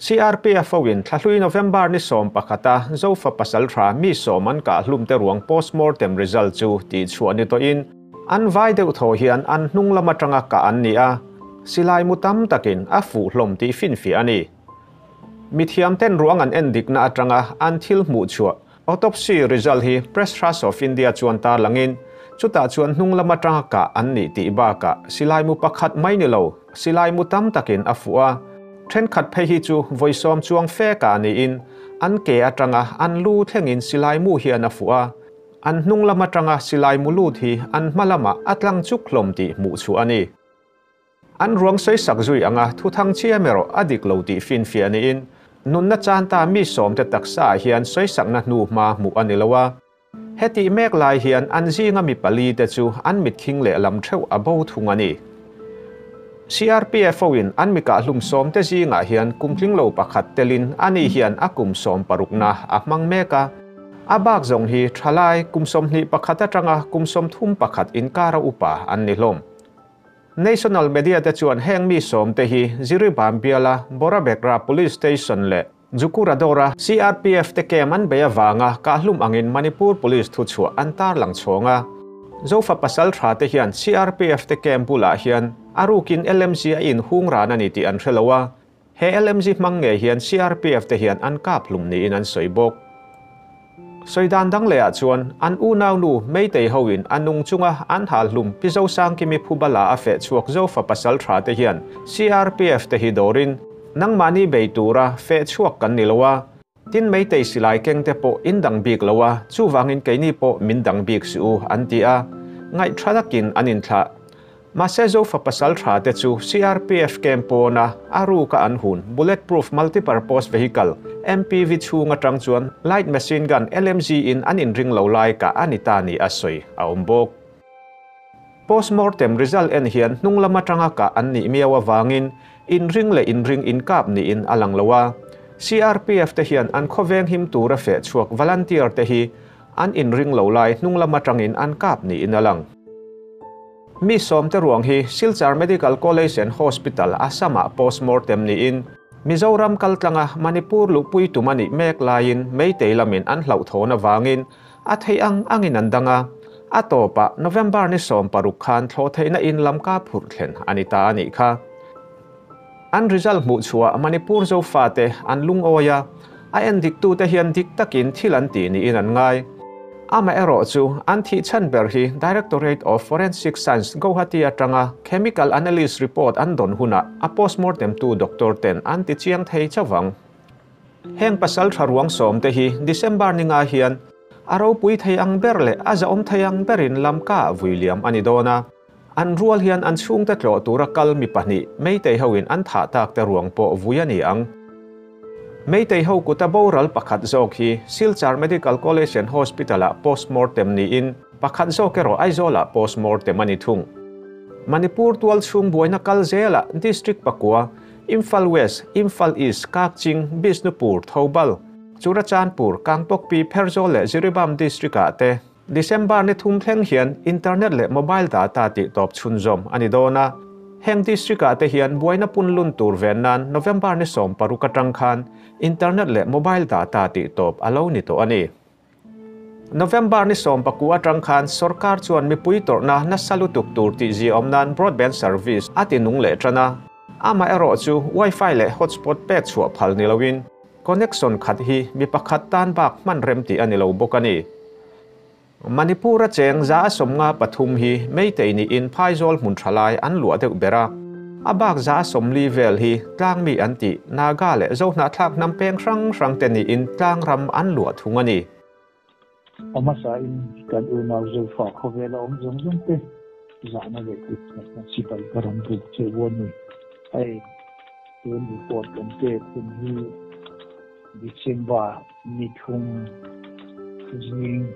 CRPF hoin thlahlui November ni 11 a Zofa pasaltha mi sawm an kah hlum te ruang postmortem result chu tihchhuah ni tawhin an vai deuh thaw hian an hnung lam atanga kah an ni a, silai mu tam takin a fuh hlawm tih finfiah a ni. Mithiam ten ruang an en dikna atanga an thil hmuh chhuah autopsy result hi Press Trust of India chuan tarlangin chutah chuan hnung lam atanga kah an nih tih bakah silai mu pakhat mai ni lo silai mu tam takin a fuh a, thenkhat phei hi chu vawi sawm chuang fe kah niin an ke atanga an lu thlengin silai mu hian a fuh a, an hnung lam atanga silai mu lut hi an hma lamah a tlang chuk hlawm tih hmuh chhuah a ni. An ruang sawi sak zui anga thuthang chiam erawh a dik lo tih finfiah niin nunna chanta mi sawmte taksa ah hian sawi sakna hnu hma hmuh a ni lo a. Hetih mek lai hian an zinga mi pali te chu an mitkhing leh lam theuh a bo thung a ni. CRPF ho in an mikah hlum sawmte zingah hian kum tling lo pakhat telin ani hian a kum sawm parukna a hmang mek a. A bak zawng hi thalai kum 21 atanga kum 31 inkara upa an ni hlawm. National media te chuan heng mi sawm te hi Jiribam biala Borabekra Police Station leh Jukuradora CRPF te camp an bei avanga kahlum angin Manipur Police thu chhuah an tarlang chhawng a. Zofa pasal tha te hian CRPF te camp bulah hian a rukin LMG a in hung ran a ni tih an hrelo a. He LMG hmang nge hian CRPF te hian an kap hlum niin an sawi bawk. Sawidan dang lehah chuan an unau nu Meitei hoin a nung chunga an hal hlum Pi Zosangkimi Phubala a feh chhuak Zofa pasal tha te hian CRPF te hi dawrin nangmahni bei tura feh chhuak kan ni lo a, tin Meitei silai keng te pawh in dang bik lo a, chuvangin keini pawh min dang bik suh u an ti a, ngaihtha takin an inthlah. Mahse Zofa pasal tha te chu CRPF camp pawna a ruka an hun bulletproof multipurpose vehicle, MPV, chhung atang chuan light machine gun, LMG, in an inring lo lai kah a ni ta ni a sawi a awm bawk. Postmortem result en hian hnung lam atanga kah an nih miau avangin inring leh inring inkap niin a lang lo a. CRPF te hian an khawveng him tura feh chhuak volunteer te hi an inring lo lai hnung lam atangin an kap niin a lang. Mi sawmte ruang hi Silchar Medical College and Hospital, Assam-ah postmortem niin Mizoram kaltlanga Manipur luhpui tum a nih mek laiin Meitei lamin an hlauhthawn avangin a theih ang angin an dang a. A tawpah November ni 16 khan thlawh theihna in lamka phurh thlen a ni ta a nih kha. An result hmuh chhuah Manipur Zofate an lungawi a, a en diktute hian dik takin thil an tih niin an ngai. Amaherawh chu an thih chhan ber hi Directorate of Forensic Science Guwahati atanga chemical analyst report an dawn hunah a postmortem tu doctor ten an ti chiang thei chauh ang. Heng pasal tha ruang sawm te hi December ni nga hian a ropui thei ang ber leh a zahawm thei ang berin lamka vui liam a ni dawn a. An rual hian an chhungte tlawh tura kal mi pahnih Meitei hoin an thah tak te ruang pawh vui a ni ang. Meitei ho kuta boral pakhat zawk hi Silchar Medical College and Hospital-ah postmortem niin pakhat zawk erawh Aizawl-ah postmortem a ni thung. Manipur tual chhung buaina kal zelah District pakua, Imphal West, Imphal East, Kakching, Bishnupur, Thoubal, Churachandpur, Kangpokpi, Pherzawl leh Jiribam District-ah te December ni thum thleng hian internet leh mobile data tih tawp chhunzawm a ni dawn a. Heng district-ah te hian buaina pun lun tur ven nan November ni 16 atang khan internet leh mobile data tih tawp a lo ni tawh a ni. November ni 19 atang khan sorkar chuan mipui tawrhna nasa lutuk tur tih ziaawm nan broadband service a ti nung leh tan a. Amaherawh chu wifi leh hotspot pek chhuah phal ni loin connection khat hi mi pakhat tan bak hman rem tih a ni lo bawk a ni. Manipur a cheng za a sawmnga pathum hi Meitei niin Phaizawlh hmun tha lai an luah deuh ber a. A bak za a sawmli vel hi tlang mi an tih Naga leh Zohnahthlak hnam peng hrang hrang te niin tlang ram an luah thung a ni. A hmasain kan unau Zofa khawvela awm zawng zawng te zahna leh kuthnawkna sipai ka rawn buk che u a ni. Hei tun report kan pek hun hi December ni thum zing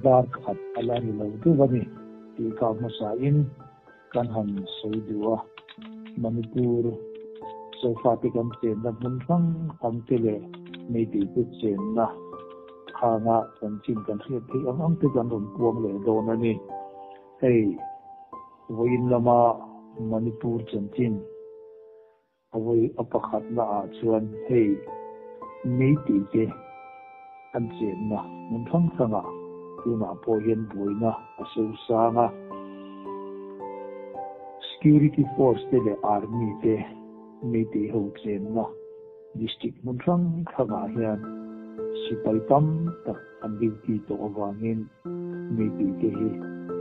dar khat a la ri lo deuh a ni tih ka hmasain kan han sawi duh a. Manipur Zofa te kan chenna hmun hrang hrang te leh Meitei te chenna khanga chanchin kan hriat theih ang ang te kan rawn puang leh dawn a ni. Hei vawiin lama Manipur chanchin. A vawi a pakhatna ah chuan hei meitei te an chenna hmun hrang hrangah tunah pawh hian buaina a sosang a. Security force te leh army te meitei ho chenna district hmun hrang hrangah hian sipai tam tak an duty tawh avangin meitei te hi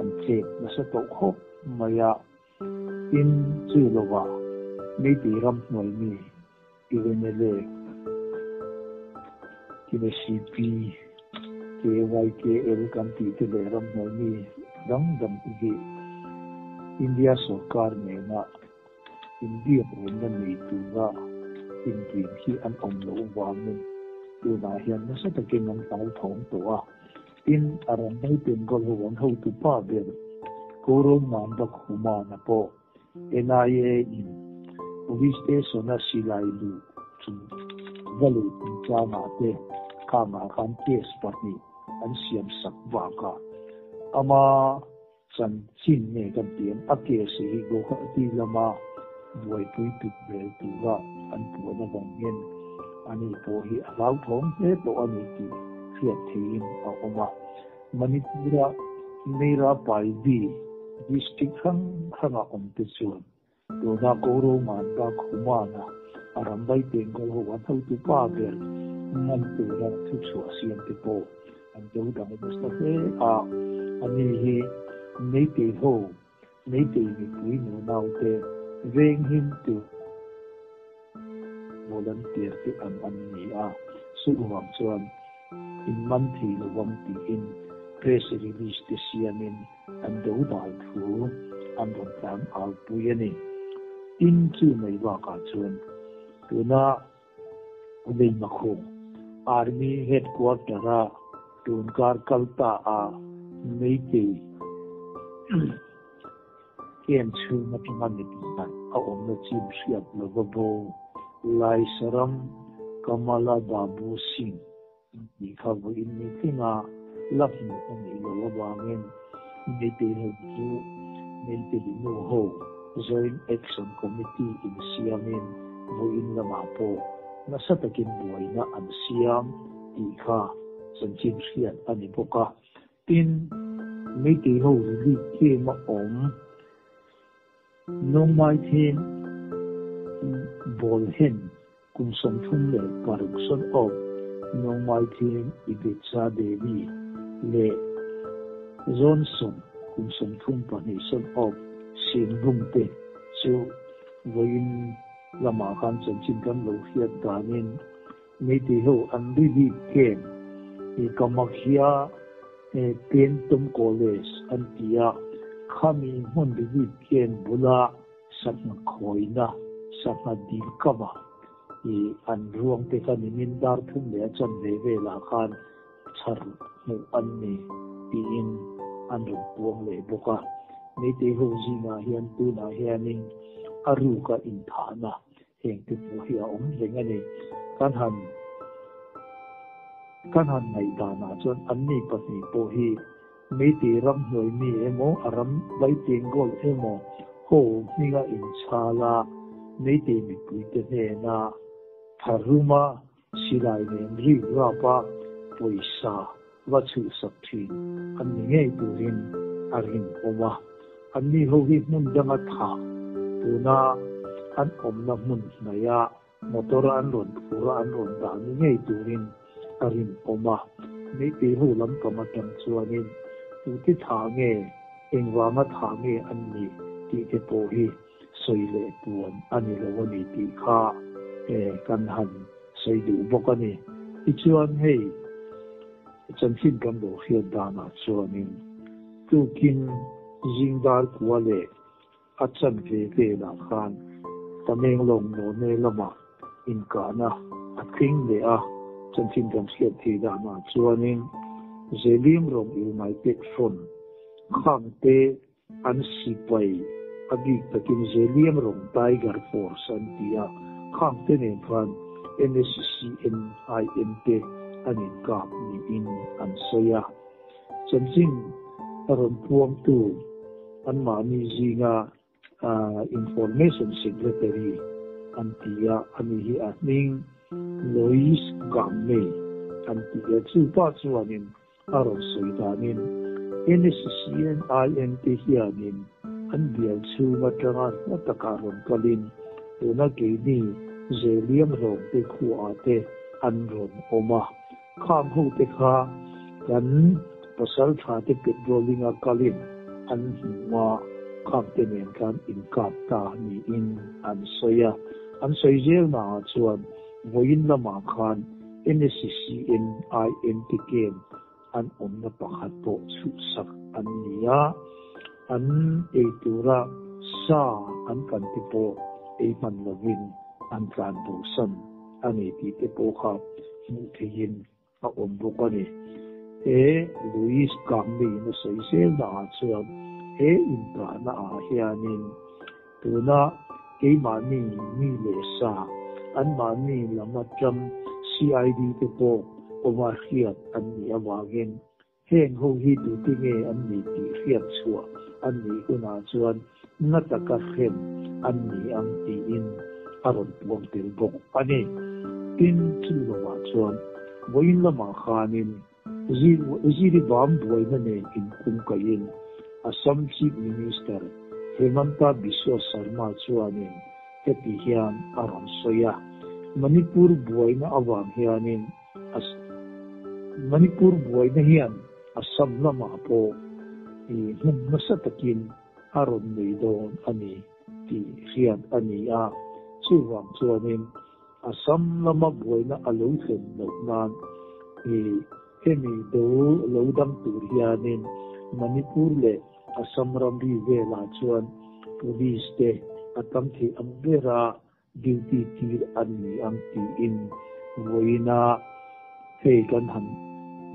an chet nasa tawh khawp mai a. Tin, chu lovah Meitei ramhnuai mi Irenele Kinesipi KYKL kan tih te leh ramhnuai mi dang dang te hi India sorkar nena inbiakremna nei tura inrin hi an awm loh vangin tunah hian nasa takin an hlauthawng tawh a. Tin, a ram mai Bengal ho an hotu pa ber Kauraw Nanda Khumana pawh NIA in Police Station a silai luh chung va leh chungchangah te khangah khan case pahnih an siam sak bakah ama Chanchin nge kan ti ang? A case hi Guwahati lama buaipui tut vel tura an puan avang hian ani pawh hi a hlauthawng hle tawh a ni tih hriat theihin a awm a. Manipur-a Meira Paibi district hrang hranga awmte chuan Tuna Gaurav Manda Khumana a ram vai Bengal ho an hotu pa ber ngan tura thu chhuah siam te pawh an do dang nasa hle a. Ani hi Meitei ho, Meitei mipui nunau te venghim tu volunteer te ang an ni a, chuvang chuan in man thei lovang tiin press release te siamin an do dal thu an rawn tlan au pui a ni. Tin, chu mai bakah chuan tuna Veimakhung Army Headquarter-a tunkar kal ta a Meitei camp chhung atanga mi pakhat a awmna chin hriat lova bo Laisaram Kamala Babu Singh Tih kha vawiin ni tlinga la hmuh a nih loh avangin Meitei ho chu Meitei nu ho Joint Action Committee in siamin vawiin lamah pawh nasa takin buaina an siam tih kha chanchin hriat a ni bawk a. Tin, Meitei ho relief camp a awm Nongmai Theng Ball hen Kum 36 son of Nongmai Theng Ibetsa Devi leh Johnson kum 32 son of Singbung te chu vawiin lamah khan chanchin kan lo hriat danin Meitei ho an ri bik em i Kamakhya Pentum College an ti a, khami hmun ri bik em bula sangha khawina, sangha dil kama i an ruang te kha nimin dar thum leh a chanve velah khan chhar hmuh an ni tiin an rawn puang leh bawk a. Meitei ho zingah hian tunah hianin a ruka inthahna Heng te pawh hi a awm reng a ni. Kan han kan han ngaihdanah chuan anni pahnih pawh hi Meitei ramhnuai mi emaw, a ram Vaitengawl emaw ho hminga inchhal a, Meitei mipuite hnena tharuma silai nen rik rap a pawisa va chhuhsak thin an ni ngei turin a rinawm a. Anni ho hi hmun danga thah tuna an awmna hmun hnaia motor an rawn phur a an rawn dah ni ngei turin a rinawm a. Meitei ho lampang atang chuanin tute thah nge, engvanga thah nge an nih tih te pawh hi sawi leh puan a ni lo a ni tih kha kan han sawi duh bawk a ni. Tichuan hei chanchin kan lo hriat danah chuanin tukin zingdar kua leh a chanve velah khan Tamenglong None lamah inkahna a tling leh a, chanchin kan hriat theih danah chuanin Zelimrong United Front khangte An sipai a bik takin Zeliang rawng Tiger Force an ti a, khang te nen khan NSCN-IM te an inkap niin an sawi a. Chanchin a rawn puangtu anmahni zinga Information Secretary an ti a, ani hi a hming Louis Gangmei an ti a, chu pa chuanin a rawn sawi danin NSCN-IM te hianin an bial chhung atanga hla takah rawn kalin tuna keini Zeliang hlawm te khuaah te an rawn awm a, khang ho te kha kan pasaltha te patrolling a kalin an hmu a, khang te nen khan inkap ta niin an sawi a, an sawi zel naah chuan vawiin lamah khan NSCN-IM te camp an awmna pakhat pawh chhuhsak an ni a, an ei tura sa an kan te pawh ei hman lovin an tlan bosan a ni tih te pawh kha hmuh theihin a awm bawk a ni. He Louis Gangmi-in a sawi zel naah chuan he inkahna ah hianin tuna keimahni mi leh sa, anmahni lam atang CID te pawh awma hriat an nih avangin Heng ho hi tute nge an ni tih hriat chhuah an nih hunah chuan na taka hrem an ni ang tiin a rawn puang tel bawk a ni. Tin, chu lovah chuan vawiin lamah khanin Ziribam buaina nen inkungkaihin Assam Chief Minister Himanta Biswa Sarma chuanin heti hian a rawn sawi a, Manipur buaina avang hianin Manipur buaina hian Assam lamah pawh i hmun nasa takin a rawn nei dawn a ni tih hriat a ni a. Chuvang chuanin Assam lama buaina a lo thlen loh nan i hemi do lo dang tur hianin Manipur leh Assam ramri velah chuan Police te a tam theih ang bera Duty tir an ni ang tiin vawiina hei kan han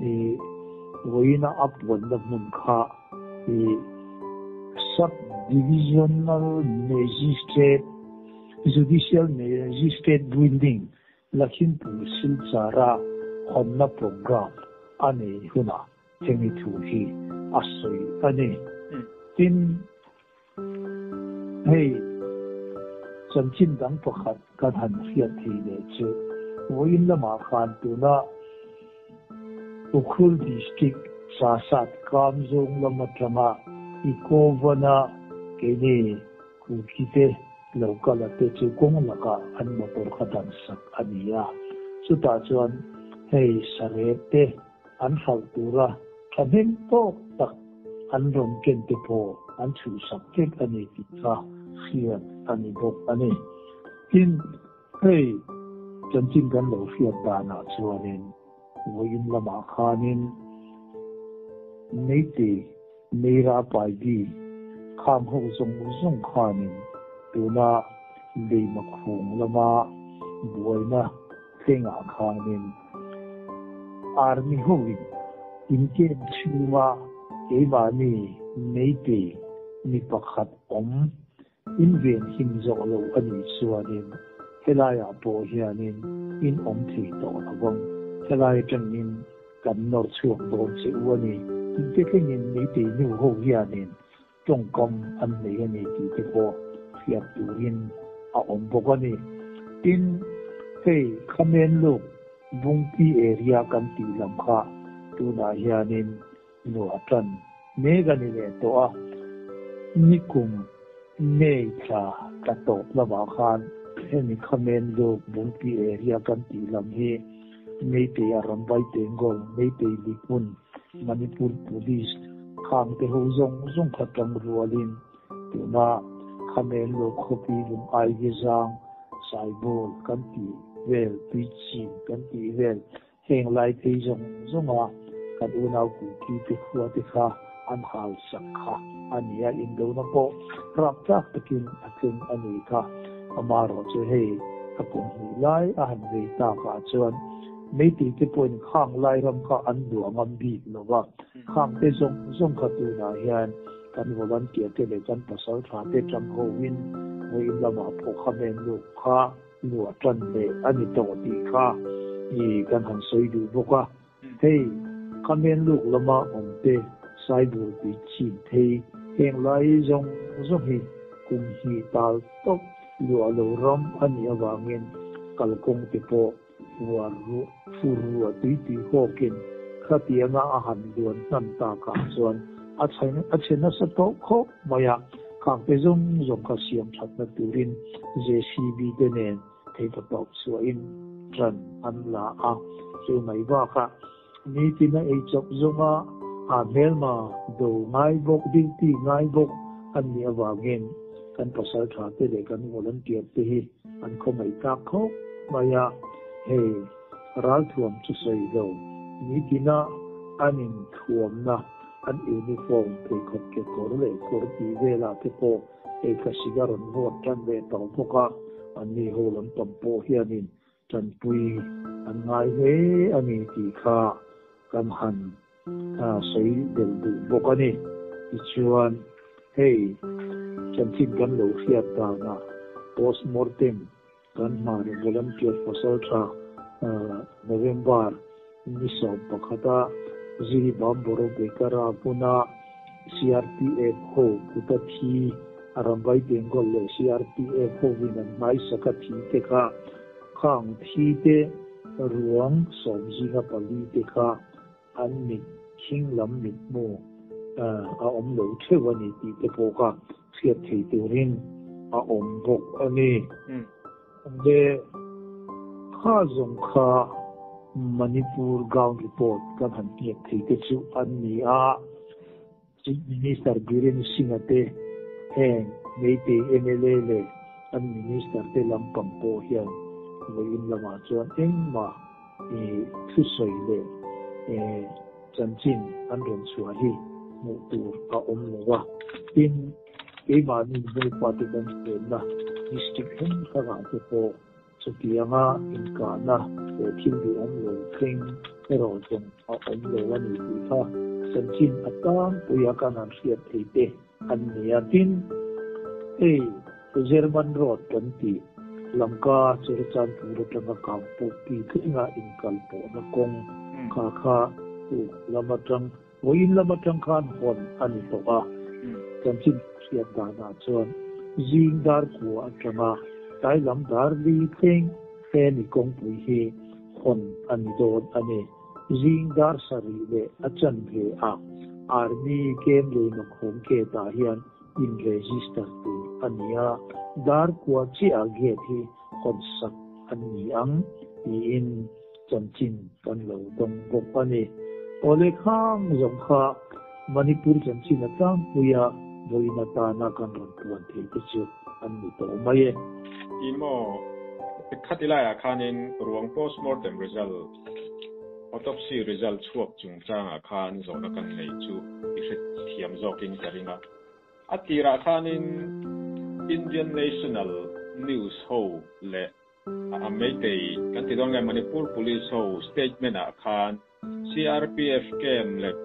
i vawiina a puanna hmun kha i Sub Divisional Magistrate Judicial Magistrate Building Lakhimpur Silchar-a hawnna programme a nei hunah hemi thu hi a sawi a ni. Tin. Hei, chanchin dang pakhat kan han hriat thei leh chu vawiin lamah khan tuna Ukhrul District Sasat Kamzawng lam atanga Ikovana keini Kuki te lo kal a te chu kawng lakah an motor kha dan sak a ni a, chutah chuan hei sarep te an hralh tura thahnem tawk tak an rawn ken te pawh an chhuhsak vek a ni tih kha hriat a ni bawk a ni. Tin, hei chanchin kan lo hriat danah chuanin vawiin lamah khanin Meitei Meira Paidi khang ho zawng zawng khanin tuna Leima khung lama buaina Tlengah khanin Army hoin in camp chhunga keimahni Meitei mi pakhat awm in ven him zawh lo a nih chuanin helaiah pawh hianin in awm thei tawh lo vang. Helai atangin kan nawr chhuak dawn che u a ni tih te thlengin Meitei nu ho hianin tawngkam an nei a ni tih te pawh hriat turin a awm bawk a ni. Tin, hei Khamenluk Bungpi area kan tih lam kha tunah hianin luah tan mek a ni leh tawh a, nikum May thla tla tawp lamah khan hemi Khamenluk Bungpi area kan tih lam hi Meitei a rawn vai Tengol, Meitei Lihmun, Manipur Police khang te ho zawng zawng kha tang rualin tuna Khamen lo khawpi lung Ivy zang Saibawl kan tih vel, Tuichhin kan tih vel heng lai phei zawng zawnga kan unau Kuki te khua te kha an hal sak kha a ni a, indona pawh raptlak takin a thleng a ni kha. Amaherawhchu hei a kum hnih lai a han vei takah chuan Meitei te pawhin khang lai ram kha an duah ngam bik lo va, khang te zawng zawng kha tunah hian kan volunteer te leh kan pasal tha te tang hoin vawiin lamah pawh kha men luk kha luah tan leh a ni tawh tih kha i kan han sawi duh bawk a. Hei kha men luk lama awm te saibur tui chhin thei heng lai zawng zawng hi kum hnih tal tawp. Luah lo ram a nih avangin kalkawng te pawh uar ruah, fur ruah tui tui hawkin khatianga a han luan hnan takah chuan a a chhe nasa tawh khawp mai a, khangte zawng zawng kha siam thatna turin JCB te nen theihpatawp chhuahin ṭan an la a, chu mai bakah nitina eichawp zawnga a hmelma do ngai bawk, duty ngai bawk an nih avangin kan pasalṭha te leh kan volunteer te hi an khawngaih tlak khawp mai a, hei ralthuam chu sawi lo, nitina an inthuamna, an uniform, pheikhawk kekawr leh kawr tih velah te pawh hei ka cigar an vawt tan ve tawh bawk a, anni ho lam pang pawh hianin tanpui an ngai hle a ni tih kha kan han sawi belh duh bawk a ni. Tichuan, hei chanchin kan lo hriat danah postmortem kan hmani volunteer pasal tha November ni 11-a Jiribam Borough Bekara hmuna CRPF ho kuta thi Arambai Bengal leh CRPF hovin an hmaisaka thi te kha khang thi te ruang sawm zinga pali te kha an mit khing lam mitmu a awm lo theuh a ni tih te pawh kha hriat thei turin a awm bawk a ni. Le kha zawng kha Manipur ground report kan han hniak thei te chu an ni a. Chief Minister Biren Singh-a te heng Meitei mla leh an Minister te lampang pawh hian vawiin lamah chuan engmah thusawi leh chanchin an rawn chhuah hi hmuh tur a awm lo a. Tin, keimahni Zofate kan chenna District hrang hrangah te pawh Chutianga inkahna leh thil duhawm lo thleng erawh zawng a awm lo a ni tih kha chanchin a tlangpuia kan han hriat thei te an ni a. Tin, hei German Road kan tih Lamka Churachandpur atanga Kangpokpi thlenga inkal pawhna kawng kha kha uk lam atang Vawiin lam atang khan hawn a ni tawh a, chanchin hriat danah chuan zing dar kua atanga tlai lam dar li thleng he ni kawngpui hi hawn a ni dawn a ni. Zing dar sarih leh a chanve a Army camp Leimakhawm gate ah hian in register tur a ni a, dar kua chiah gate hi hawn sak an ni ang tiin chanchin kan lo dawng bawk a ni. Awle khang zawng kha Manipur chanchin a tlangpuia vawiin atana kan rawn puan thei te chu an ni tawh mai e. Ti maw? Khati laiah khanin ruang postmortem result, autopsy result chhuak chungchangah khan zawhna kan neih chu i hrethiam zawkin ka ring a. A tirah khanin Indian National News ho leh A Meitei kan ti dawn nge Manipur Police ho statement ah khan CRPF camp leh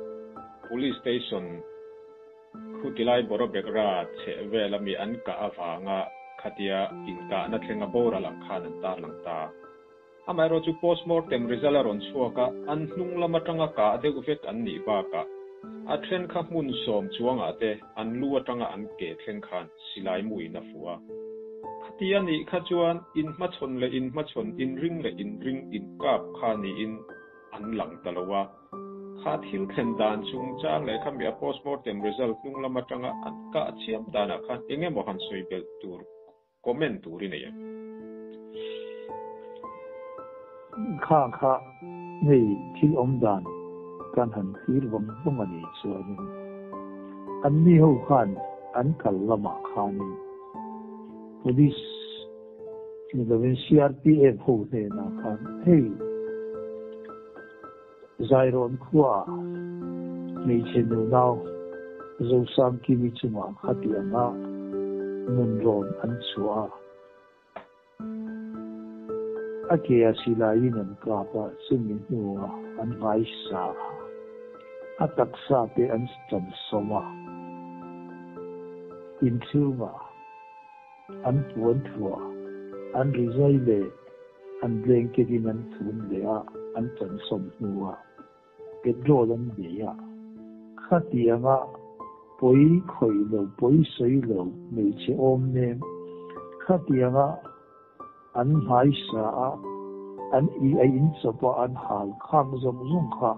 Police Station khu tilai Borobekra chheh vel ami an kah avanga khatia inkahna thlenga boral ang khan an tarlang ta. Amaherawh chu postmortem result a rawn chhuak a, an hnung lam atanga kah deuh vek an nih bakah a then kha hmun sawm chuangah te an lu atanga an ke thleng khan silai muin a fuh a. Khati a nih kha chuan inhmachhawn leh inhmachhawn, inring leh inring inkap kha niin an lang ta lo a. Kha thil thlen dan chungchang leh khami a postmortem result hnung lam atanga an kah chiam danah khan eng emaw han sawi belh tur comment tur i nei em? Kha kha hei thil awm dan kan han thlir vawng vawng a nih chuanin anni ho khan an kal lamah khanin Police ni lovin CRPF ho hnenah khan hei Zairawn khuaah hmeichhe nunau Zosangkimi chungah khatianga nunrawn an chhuah a. A ke a silaiin an kap a, chumi hnuah an nghaisa a, a taksa te an chansawm a, inchhungah an puan thuah an rizai leh an blanket in an thun leh a, an chansawm hnuah petrol an bei a, khatianga pawi khawih lo, pawi sawi lo hmeichhe awm nem. Khatianga an hmaisa a, an i a in chawp a an hal khang zawng zawng kha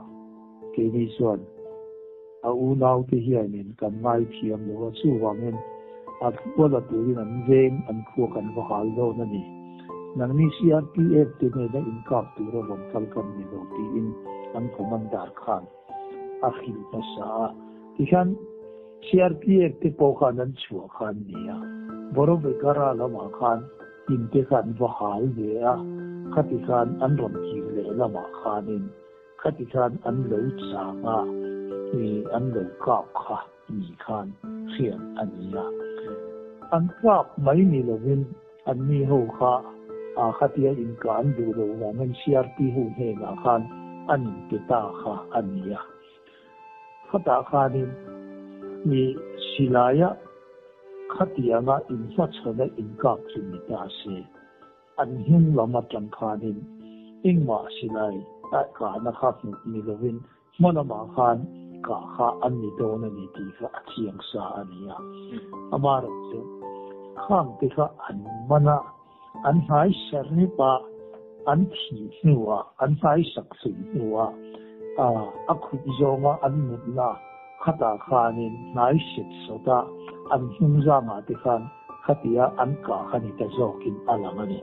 keini chuan a unaute hianin kan ngaithiam lo a, chuvangin a khua la turin an veng an khua kan va hal dawn a ni. Nangni CRPF te nena inkap tura rawn kal kan ni lo tiin an commander khan a hrilh hmasa a. Tihian CRPF te pawh khan an chhuah kha an ni a, Borobekara lamah khan in te kha an va hal ve a, khati khan an rawn kir leh lamah khanin khati khan an lo chang a, an lo kap kha ni khan hriat a ni a. An kap mai ni lovin an mi ho kha khatia inkah an duh loh vangin CRP ho hnenah khan an inpe ta kha a ni a. Khatah khanin mi silaia khatianga inhmachhawna inkap chu ni ta se, an hnung lam atang khanin engmah silai a kahna kha hmuh ni lovin hma lamah khan kah kha an ni dawn a ni tih kha a chiang sa a ni a. Amaherawhchu khang te kha an man a, an hnaiser nipa an thih hnuah, an hnaisak thih hnuah a khup zawnga an mutna khatah khanin hnai set sawta an hnung zangah te khan khatia an kah kha ni ta zawkin a lang a ni.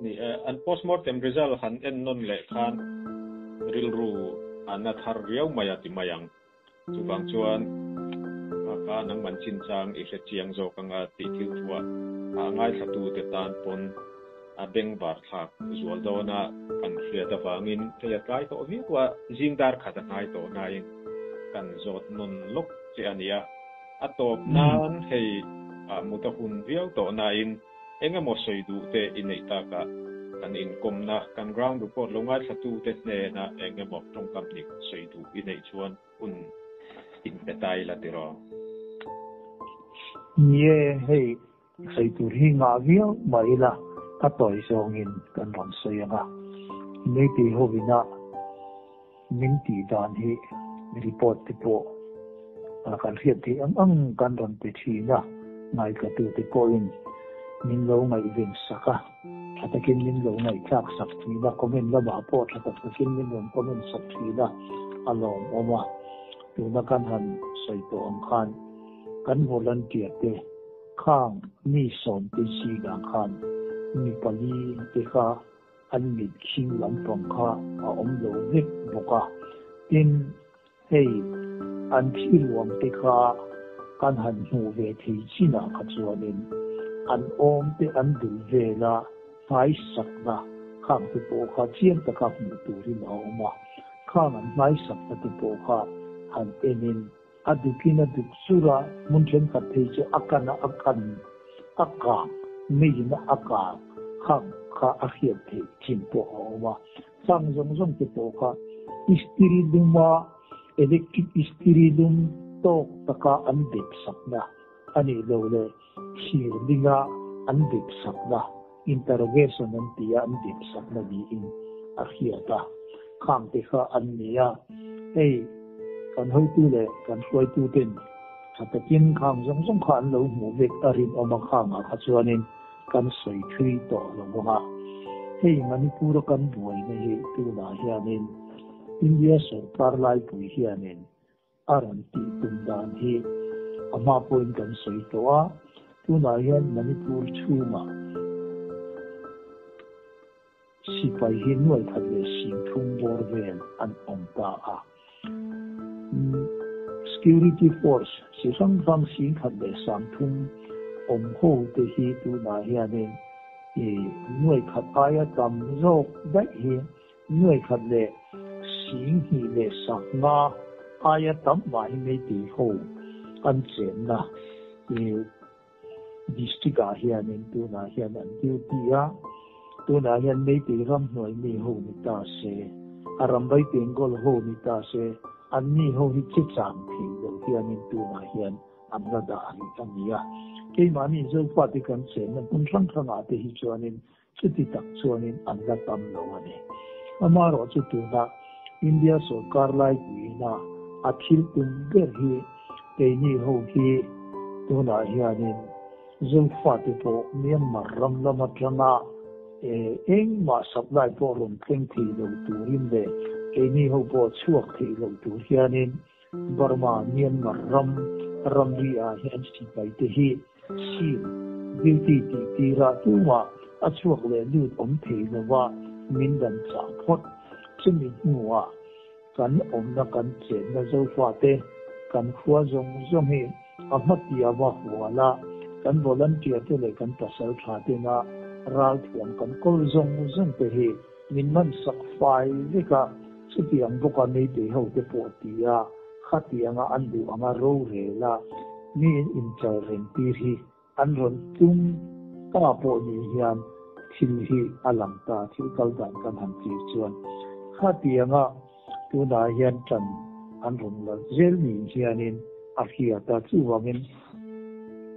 Ni e, an postmortem result han en nawn leh khan rilru a na thar riau mai a ti mai ang. Chuvang chuan ka nangman chinchang i hre chiang zawk anga tih thil thuah a ngaithlatute tan pawn a bengvar thlak zual dawna kan hriat avangin hei a tlai tawh viau a, zing dar khat a hnai tawh nain kan zawt nawn lawk che a nia. A tawp nan hei mut a hun viau tawh nain Eng emaw sawi duh te i neih takah kan inkawmna, kan ground report lo ngaithlatute hnena eng emaw tawngkam nih sawi duh i neih chuan hun inpe ta ila tiraw? Nie, hei sawi tur hi ngah viau mah ila a tawi zawngin kan rawn sawi ang a. Meitei hovina min tih dan hi report te pawh kan hriat theih ang ang kan rawn pe thin a, ngaithlatute pawhin min lo ngaihven sak a, tha takin min lo ngaihthlak sak thin a, comment lamah pawh tha tak takin min rawn comment sak thin a, a lawmawm a. Tuna kan han sawi tawh ang khan kan volunteer te khang mi sawmte zingah khan mi pali te kha An mit khing lampang kha a awm lo vek bawk a. Tin, hei an thi ruang te kha kan han hmuh ve thei chinah kha chuanin an awm te an dul vela hmaisakna khang te pawh kha chiang taka hmuh turin a awm a. Khang an hmaisakna te pawh kha han enin a dukin a duk chur a, hmun thenkhat phei chu a kan a a kan a kang meiin a kang khang kha a hriat theih thin pawh a awm a, chang zawng zawng te pawh kha istiri luma electric istiri lum tawk taka an dep sakna a nih loh leh thir linga an dep sakna interrogation an ti a an dep sakna niin a hriat a, khang te kha an ni a, hei kan hotu leh kan hruaitu ten tha takin khang zawng zawng kha an lo hmuh vek a rinawm a khangah kha chuanin kan sawi thui tawh lo ang a, hei Manipur a kan buaina hi tunah hianin India sawrkar laipui hianin A rawn tih tum dan hi a hma pawhin kan sawi tawh a, tunah hian Manipur chhungah sipai hi nuai khat leh sing thum bawr vel an awm ta a. Security force chi hrang hrang sing khat leh sang thum awm ho te hi tunah hianin nuai khat aia tam zawk daih hi Nuai khat leh sing hnih leh sak nga aia tam mah hi Meitei ho an chenna i district ah hianin tunah hian an duty a, tunah hian Meitei ramhnuai mi ho ni ta se, a Rambai Bengal ho ni ta se, an mi ho hi che chang thei lo hianin tunah hian an la dah rih a ni a. Keimahni Zofate kan chenna hmun hrang hrangah te hi chuanin Chuti tak chuanin an la tam lo a ni. Amaherawh chu tuna India sawrkar laipuiina a thil tum ber hi keini ho hi Tunah hianin Zofate pawh Myanmar ram lam atanga engmah supply pawh rawn thleng thei lo turin leh keini ho pawh chhuak thei lo tur hianin Burma, Myanmar ram ramri ah hian sipai te hi seal duty tih tirah tumah a chhuak leh lut awm thei lova min dan chah phawt. Chumi hnuah kan awmna kan chenna Zofate kan khua zawng zawng hi a hmatia va hual a, kan volunteer te leh kan pasal tha tena ralthuam kan kawl zawng zawng te hi min man sak fai vek a, chutiang bawka meitei ho te pawh ti a, khatianga an duh anga rorel a, mi in inchal reng tir hi an rawn tum ta pawh ni hian thil hi a lang ta, thil kal dan kan han tir chuan khatianga tunah hian tan an rawn la zel ni hianin a hriat a, chuvangin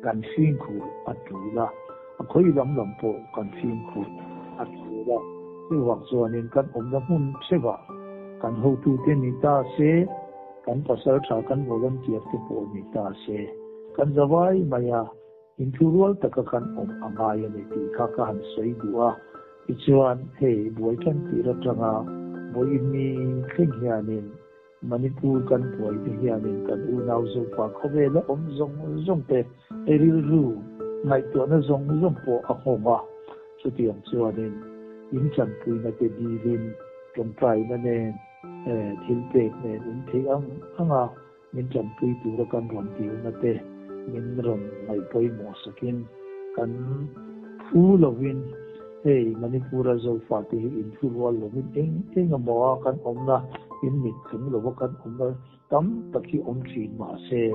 kan fimkhur a tul a, a khawi lam lam pawh kan fimkhur a tul a, chuvang chuanin kan awmna hmun theuhah kan hotute ni ta se, kan pasal tha kan volunteer te pawh ni ta se, kan zavai mai a, inthurual taka kan awm a ngai a ni tih kha ka han sawi duh a. Tichuan, hei buai tan tir atanga vawiin ni thleng hianin Manipur kan buai te hianin kan unau Zofa khawvela awm zawng zawng te rilru ngaihtuahna zawng zawng pawh a nghawng a. Chutiang chuanin in chanpuina te dilin tawngtaina nen thil pek nen in theih ang ang a min tanpui tura kan rawn dilna te min rawn ngaih pawimawh sakin kan phu lovin hei Manipur-a Zofate hi inthu rual lovin eng eng emaw a kan awmna in mit chung lova kan awmna tam tak hi awm thin mahse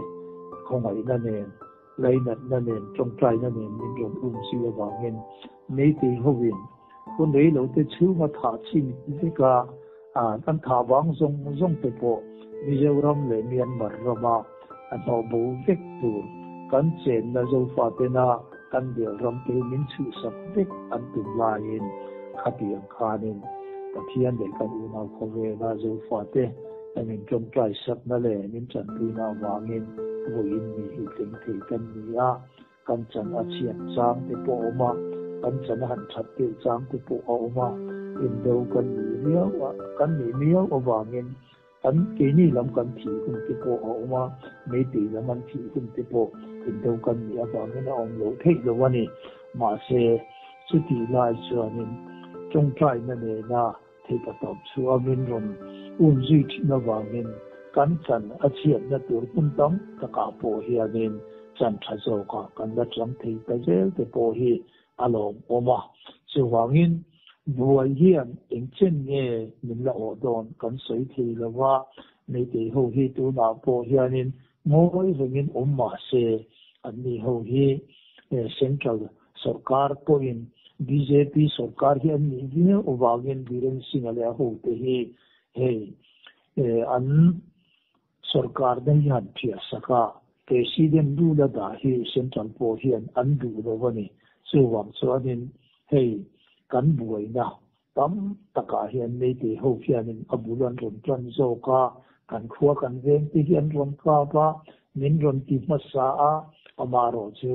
khawngaihna nen lainatna nen tawngtaina nen min rawn um zui avangin Meitei hovin hun rei lo te chhunga thah chhin vek a, an thah vang zawng zawng te pawh Mizoram leh Myanmar rama a hnawh bo vek tur kan chenna Zofa tena kan bel ram te hi min chhuhsak vek an tum laiin khatiang khanin Pathian leh kan unau khawvela Zofa te min tawngtai sakna leh min tanpuina avangin vawiin mi hi thleng thei kan ni a. Kan chan a chhiat chang te pawh a awm a, kan chan a han that deuh chang te pawh a awm a, indo kan nih viau a, kan nih miau avangin kan keini lam kan thih hun te pawh a awm a, meitei lam an thih hun te pawh indo kan nih avangin a awm loh theih lo a ni. Mahse, chutih lai chuanin tawngtaina nena theih a tawp chu a min rawn um zui thin avangin kan chan a chhiatna tur hmun tam takah pawh hianin chan tha zawkah kan la chang thei ta zel te pawh hi a lawmawm a. Chuvangin buai hian eng chen nge min la awh dawn kan sawi thei lo va, Meitei ho hi tunah pawh hianin ngawi rengin awm mah se anni ho hi Central Sorkar pawhin bjp sorkar hi an nih viau avangin Biren Singh-a leh a hote hi hei an sorkar na hi han phiah sak a, President Lula dah hi Central pawh hian an duh lo a ni. Chuvang chuanin hei kan buaina tam takah hian Meitei ho hianin a bul an rawn tan zawk a, kan khua kan veng te hi an rawn kap a, min rawn ti hmasa a, amaherawh chu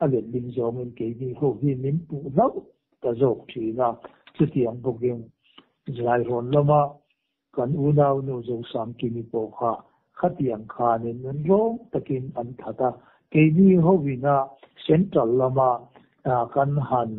a letling zawngin keini ho hi min puh hlauh ta zawk thin a, chutiang bawkin Zairawn lama kan unau nu Zosamkimi pawh kha khatiang khanin nun rawng takin an that a, keini hovina Central lama kan han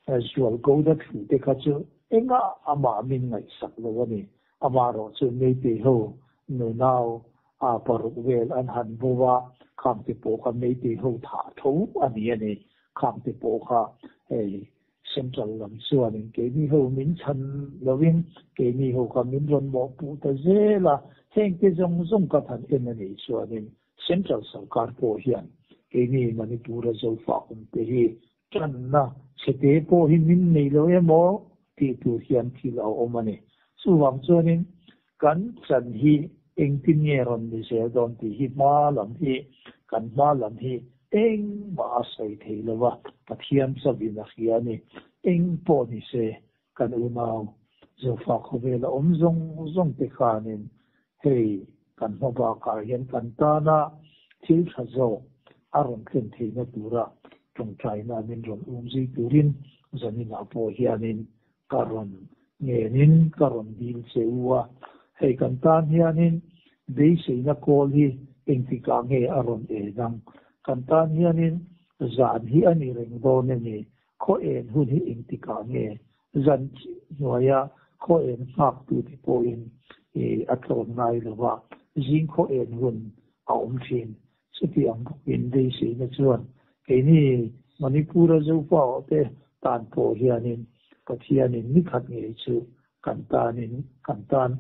Zualko da thu te kha chu engah amah min ngaihsak lo a ni. Amaherawh chu Meitei ho nunau a paruk vel an han bo a, khang te pawh kha Meitei ho thah tho a ni a ni. Khang te pawh kha hei Central lam chuanin keini ho min chhan lovin keini ho kha min rawn mawhpuh ta zel a, heng te zawng zawng ka han en a nih chuanin Central sorkar pawh hian keini Manipur-a Zofa awm te hi Tanna chhete pawh hi min nei lo emaw tih tur hian thil a awm a ni. Chuvang chuanin kan chan hi engtin nge rawn ni zel dawn tih hi hma lam hi kan hma lam hi engmah a sawi thei lo va, Pathian chauhin a hria a ni. Eng pawh ni se kan unau Zofa khawvela awm zawng zawng te khanin hei kan hma bakah hian kan tana thil tha zawk. a rawn thlen theihna tura tawngtaina min rawn um zui turin zaninah pawh hianin ka rawn ngenin ka rawn dil che u a. Hei kan tan hianin beiseina kawl hi engtikah nge a rawn en ang? Kan tan hianin zan hi a ni reng dawn a ni. Khaw en hun hi engtikah nge? Zan hnuaia khaw en nghak tute pawhin a tlawn ngai lo va, zing khaw en hun a awm thin. Chuti ang bawkin beiseina chuan keini Manipur-a Zofa awhte tan pawh hianin Pathianin ni khat ngei chu kan tanin kan tan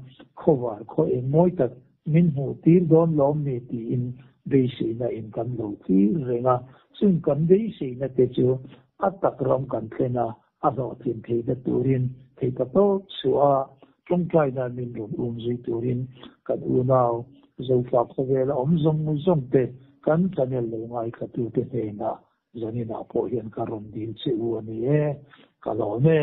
khawvar khaw eng mawi tak min hmuh tir dawn lawm ni tiin beiseina in kan lo thlir reng a. Chung kan beiseina te chu a tak ram kan thlen a, a hlawhtlin theihna turin thei ta tawp suh a, tawngtaina min rawn um zui turin kan unau Zofa khawvela awm zawng zawng te kan channel lo ngaithlatute hnenah zaninah pawh hian ka rawn dil che u a ni e, ka lawm e.